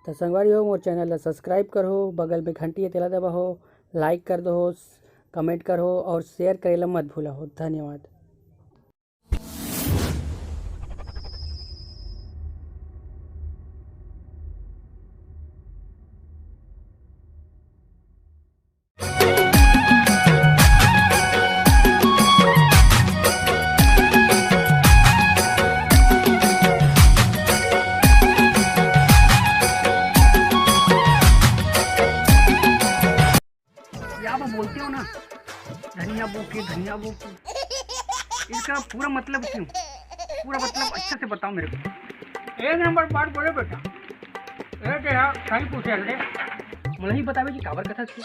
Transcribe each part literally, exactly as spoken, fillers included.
तो संगवारी हो, मोर चैनल ला सब्सक्राइब करहो, बगल में घंटी हे तेला दबाहो, लाइक कर दो, कमेंट करहो और शेयर करे ला मत भूलहो। धन्यवाद। क्या वो बोलते हो ना, धनिया बो के, धनिया बो के, इसका पूरा मतलब क्यों? पूरा मतलब अच्छे से बताओ मेरे को। एक नंबर बात बोले बेटा। ए, तेरा सही पूछे रे। मुझे ही बतावे कि काबर कथा थी।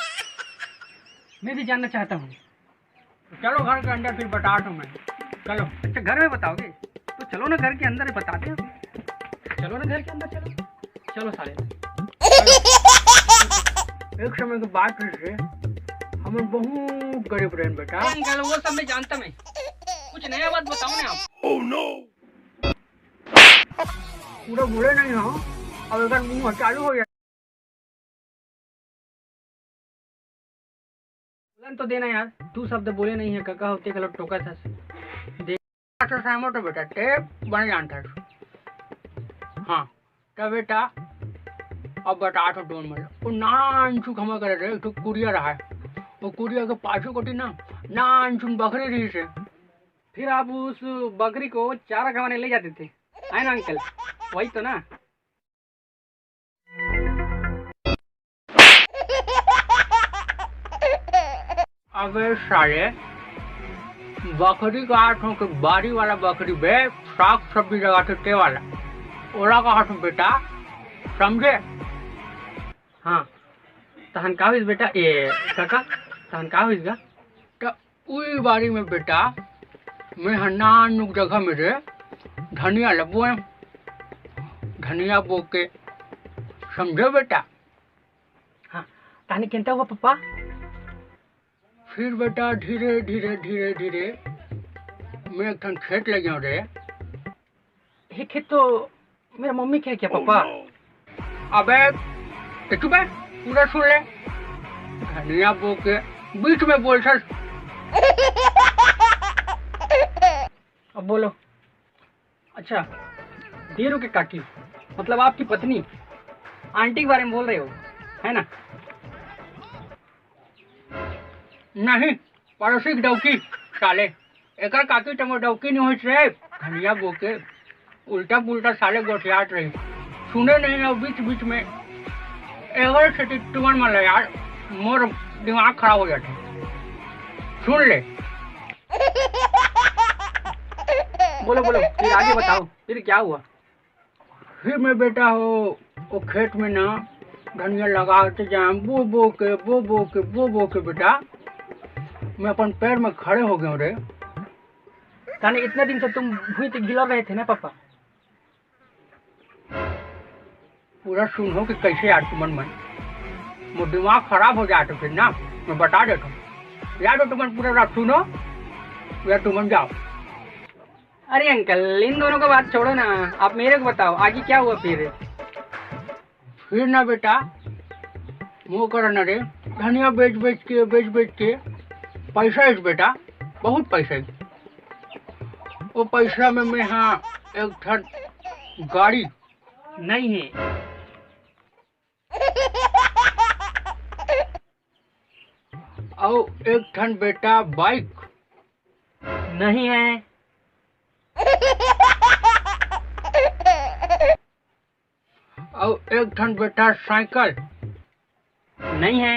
मैं भी जानना चाहता हूँ। चलो घर के अंदर, फिर बता दो मैं। चलो। अच्छा, घर में बताओगे? तो चलो ना, घर के अंदर ही बताते हैं। चलो ना, घर के अंदर चलो। चलो साले। एक समय की बात रही है, हम बहुत गरीब रहे बेटा। अरे अंकल, वो सब मैं जानता मैं। कुछ नया बात बताओ ना आप। पूरा बोले नहीं हो, अब अगर मुंह चालू हो जाए। बोलन तो देना यार, तू शब्द बोले नहीं है, कका होते कलो टोका था। देख, अच्छा सहमत हो बेटा, टेप बन जानता है। हाँ, तो बेटा, अब बता तो डोन मत। वो नान चुक हमारे करे रहे, तो कुरिया रहा है। वो कुरिया के पाछू कोटी ना, नान चुन बकरी रही से। फिर आप उस बकरी को चारा खवाने ले जाते थे, है ना अंकल? वही तो ना। अबे साले, बकरी का हाथ हो के बारी वाला बकरी बे, साग सब्जी लगाते ते वाला। ओला का हाथ में बेटा, समझे? हाँ, तहन का होइस बेटा? ए, काका, तहन का होइस गा? त उई बारी में बेटा, मैं ह नान नुक जगह में रे धनिया ल बोएम। धनिया बो के, समझे बेटा? हाँ, तानी केंता हुआ पप्पा? फिर बेटा धीरे, धीरे, धीरे, धीरे मैं एक ठन खेत ले गया रे। ये खेत तो मेरा मम्मी के है क्या पापा? अबे, ए चुप है, पूरा सुन ले। धनिया बो के बीच में बोल सर। अब बोलो। अच्छा, देरू के काकी, मतलब आपकी पत्नी, आंटी के बारे में बोल रहे हो, है ना? नहीं, पड़ोसी के डौकी, साले। एकर काकी त मोर डौकी नहीं होइस रे। धनिया बो के उल्टा पुल्टा साले गोठियात रही। सुने नहीं, और बीच बीच में एवर से टिट्टुअन मन ला यार, मोर दिमाग खराब हो जाते। सुन ले। बोलो, बोलो, फिर आगे बताओ, फिर क्या हुआ? फिर मैं बेटा हो, वो खेत में ना धनिया लगाते जाए, बो बो के, बो बो के, बो बो के बेटा, मैं अपन पैर में खड़े हो गया रे। ताने इतना दिन से तुम भुइं ते गिला रहे थे ना पापा? पूरा सुनो कि कैसे यार तुमन मन, मोर दिमाग खराब हो जाए तो फिर ना, मैं बता देता हूँ। यार तो तुमन पूरा रात सुनो, या तुमन जाओ। अरे अंकल, इन दोनों का बात छोड़ो ना, आप मेरे को बताओ, आगे क्या हुआ फिर? फिर ना बेटा, वो करो ना रे, धनिया बेच बेच के, बेच बेच के पैसा है बेटा, बहुत पैसा है। वो पैसा में मैं, हाँ, एक ठन गाड़ी नहीं है। अउ एक ठन बेटा बाइक नहीं है। अउ एक ठन बेटा साइकिल नहीं है।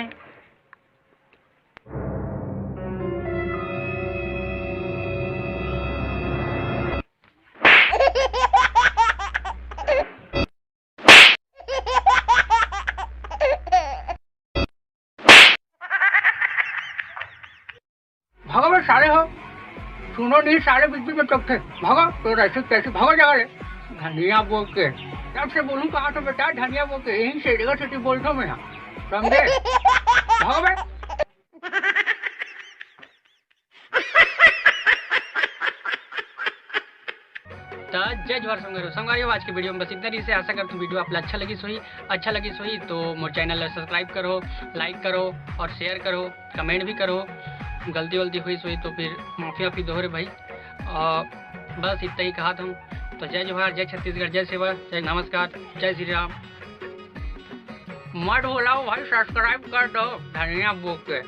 भागो बे साले हो, सुनो नहीं साले, बीच बीच में टोकते। भागो तो ऐसे कैसे भागो जगह ले। धनिया बो के, जब से बोलूं कहा तो बेटा धनिया बो के, यहीं से जगह से बोलता हूँ मैं यहाँ, समझे? भागो बे। त जय जोहार संगवारी हो। संगवारी हो, आज के वीडियो में बस इतना ही से। आशा करथंव वीडियो आप ला अच्छा लगिस होही। अच्छा लगिस होही तो मोर चैनल ला सब्सक्राइब करो, लाइक करो और शेयर करो, कमेंट भी करो। गलती वलती होइस होही तो फिर माफी वाफी दो रे भाई। और बस इतना ही कहत हंव। तो जय जोहार, जय छत्तीसगढ़, जय सेवा, जय नमस्कार, जय श्री राम। मत भुलाओ भाई, सब्सक्राइब कर दो धनिया बो के।